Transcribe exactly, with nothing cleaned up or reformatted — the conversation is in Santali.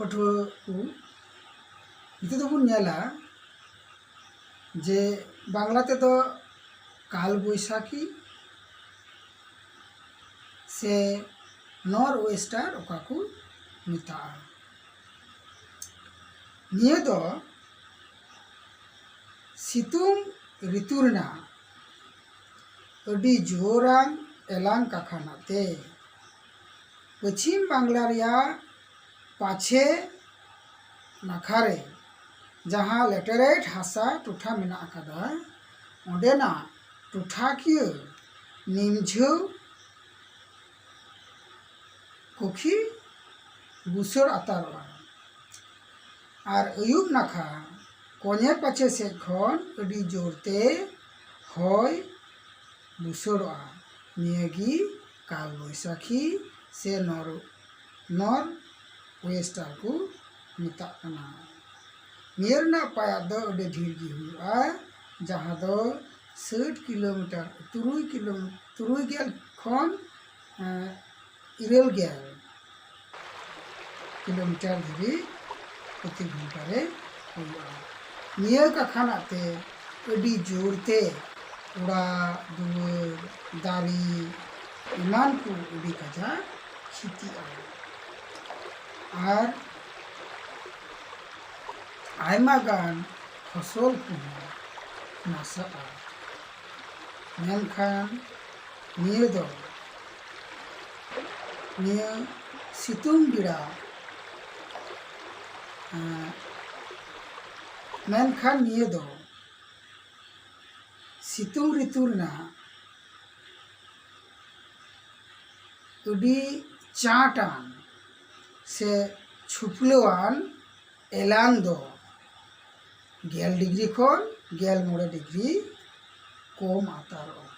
ᱯᱟᱹᱴᱷᱩᱣᱟᱹ ᱠᱚ, ᱱᱤᱛᱚᱜ ᱫᱚᱵᱚᱱ ᱧᱮᱞᱟ ᱡᱮ ᱵᱟᱝᱞᱟ ᱛᱮᱫᱚ ᱠᱟᱞ ᱵᱳᱭᱥᱟᱠᱷᱤ ᱥᱮ ᱱᱚᱨ ᱳᱭᱮᱥᱴᱟᱨ ᱚᱠᱟ ᱠᱚ ᱢᱮᱛᱟᱜᱼᱟ᱾ ᱱᱤᱭᱟᱹ ᱫᱚ ᱥᱤᱛᱩᱝ ᱨᱤᱛᱩ ᱨᱮᱱᱟᱜ ᱟᱹᱰᱤ ᱡᱳᱨᱟᱱ ᱮᱞᱟᱝ ᱠᱟᱠᱷᱟᱱᱟᱜ ᱛᱮ ᱯᱚᱪᱷᱤᱢ ᱵᱟᱝᱞᱟ ᱨᱮᱭᱟᱜ ᱯᱟᱪᱷᱮ ᱱᱟᱠᱷᱟ ᱨᱮ ᱡᱟᱦᱟᱸ ᱞᱮᱴᱮᱨᱟᱭᱤᱴ ᱦᱟᱥᱟ ᱴᱚᱴᱷᱟ ᱢᱮᱱᱟᱜ ᱟᱠᱟᱫᱟ, ᱚᱸᱰᱮᱱᱟᱜ ᱴᱚᱴᱷᱟᱠᱤᱭᱟᱹ ᱱᱤᱢᱡᱷᱟᱹᱣ ᱠᱩᱠᱷᱤ ᱵᱩᱥᱟᱹᱲ ᱟᱛᱟᱨᱚᱜᱼᱟ᱾ ᱟᱨ ᱟᱹᱭᱩᱵ ᱱᱟᱠᱷᱟ ᱠᱚᱧᱮ ᱯᱟᱪᱷᱮ ᱥᱮᱫ ᱠᱷᱚᱱ ᱟᱹᱰᱤ ᱡᱳᱨᱛᱮ ᱦᱚᱭ ᱵᱩᱥᱟᱹᱲᱚᱜᱼᱟ᱾ ᱱᱤᱭᱟᱹᱜᱮ ᱠᱟᱞ ᱵᱳᱭᱥᱟᱠᱷᱤ ᱥᱮ ᱱᱚᱨ ᱱᱚᱨ ᱳᱭᱮᱥᱴᱟᱨ ᱠᱚ ᱢᱮᱛᱟᱜ ᱠᱟᱱᱟ᱾ ᱱᱤᱭᱟᱹ ᱨᱮᱱᱟᱜ ᱯᱟᱭᱟᱫ ᱫᱚ ᱟᱹᱰᱤ ᱰᱷᱮᱨ ᱜᱮ ᱦᱩᱭᱩᱜᱼᱟ, ᱡᱟᱦᱟᱸ ᱫᱚ ᱥᱟᱹᱴ ᱠᱤᱞᱳᱢᱤᱴᱟᱨ, ᱛᱩᱨᱩᱭ ᱠᱤᱞᱳ ᱛᱩᱨᱩᱭ ᱜᱮᱞ ᱠᱷᱚᱱ ᱮᱸ, ᱤᱨᱟᱹᱞ ᱜᱮᱞ ᱠᱤᱞᱳᱢᱤᱴᱟᱨ ᱫᱷᱟᱹᱵᱤᱡ ᱯᱨᱚᱛᱤ ᱜᱷᱚᱱᱴᱟ ᱨᱮ ᱦᱩᱭᱩᱜᱼᱟ᱾ ᱱᱤᱭᱟᱹ ᱠᱟᱠᱷᱟᱱᱟᱜ ᱛᱮ ᱟᱹᱰᱤ ᱡᱳᱨ ᱛᱮ ᱚᱲᱟᱜ ᱫᱩᱣᱟᱹᱨ, ᱫᱟᱨᱮ ᱮᱢᱟᱱ ᱠᱚ ᱟᱹᱰᱤ ᱠᱟᱡᱟᱠ ᱠᱷᱤᱛᱤᱜᱼᱟ᱾ ᱟᱨ ᱟᱭᱢᱟ ᱜᱟᱱ ᱯᱷᱚᱥᱚᱞ ᱠᱚᱦᱚᱸ ᱱᱟᱥᱟᱜᱼᱟ᱾ ᱢᱮᱱᱠᱷᱟᱱ ᱱᱤᱭᱟᱹ ᱫᱚ, ᱱᱤᱭᱟᱹ ᱥᱤᱛᱩᱝ ᱵᱮᱲᱟ, ᱮᱸ, ᱢᱮᱱᱠᱷᱟᱱ ᱱᱤᱭᱟᱹ ᱫᱚ ᱥᱤᱛᱩᱝ ᱨᱤᱛᱩ ᱨᱮᱱᱟᱜ ᱟᱹᱰᱤ ᱪᱟᱸᱴᱟᱱ ᱥᱮ ᱪᱷᱩᱯᱞᱟᱹᱣᱟᱱ ᱮᱞᱟᱝ ᱫᱚ ᱜᱮᱞ ᱰᱤᱜᱽᱨᱤ ᱠᱷᱚᱱ ᱜᱮᱞ ᱢᱚᱬᱮ ᱰᱤᱜᱽᱨᱤ ᱠᱚᱢ ᱟᱛᱟᱨᱚᱜᱼᱟ᱾